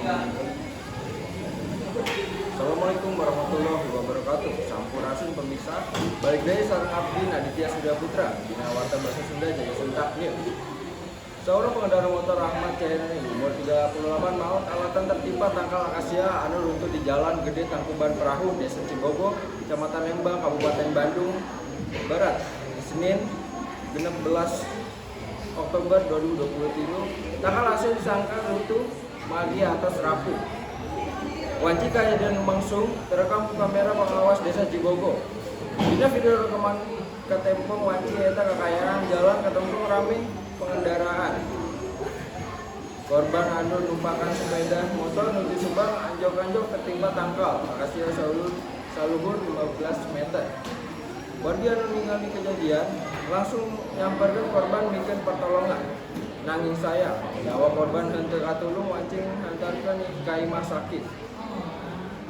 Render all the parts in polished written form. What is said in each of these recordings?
Assalamualaikum warahmatullahi wabarakatuh. Sampurasun, pemirsa. Balik deui sareng abdi, Naditya Surya Putra, dina Warta Bahasa Sunda Jaya Suntak News. Seorang pengendara motor, Ahmad Cahyani, umur 38, maut alatan tertimpa tangkal akasia anu runtuh di Jalan Gede Tangkuban Perahu, Desa Cigogo, Kecamatan Lembang, Kabupaten Bandung Barat, Senin 16 Oktober 2023. Tangkal akasia disangka runtuh margi atos rapuh. Wanci kejadian langsung terekam ku kamera pengawas Desa Cigogo. Dina video rekaman katempong wanci eta kaayaan jalan katembong rame pengendaraan. Korban anu numpakan sepeda motor nuju Subang anjog-anjog ketimpa tangkal akasia saluhur 15 meter. Warga anu ningali kejadian langsung nyamperkeun korban mikeun pertolongan. Nanging sayang, nyawa korban henteu katulung wanci hantarkeun ka imah sakit.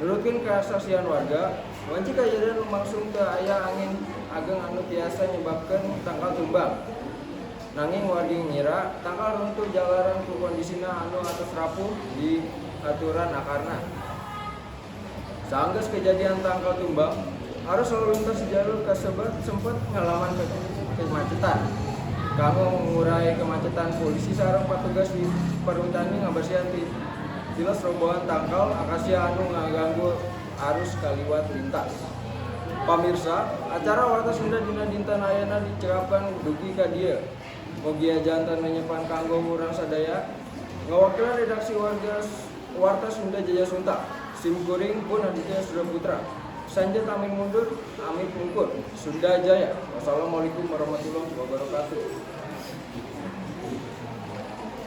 Nurutkeun kesaksian warga, wanci kejadian lumangsung teu aya angin ageng anu tiasa nyebabkeun tangkal tumbang. Nanging wargi ngira tangkal runtuh jalaran ku kondisina anu atos rapuh di haturan akarna. Saenggeus kejadian tangkal tumbang, arus lalu lintas di jalur kasebut sempat ngalaman kemacetan. Kanggo mengurai kemacetan, polisi sareng petugas di Perhutani ngabersihan tilas robohan tangkal akasia anu ngaganggu arus kaliwat lintas. Pamirsa, acara Warta Sunda dina dinten ayeuna dicekapkan dugi ka dieu. Mugia janten renyepan kanggo urang sadaya. Ngawakilan redaksi warga Warta Sunda Jaya Sunta. Sim kuring pun Aditya Surya Putra. Sanjat amit mundur, amit mungkur. Sunda Jaya. Wassalamualaikum warahmatullahi wabarakatuh.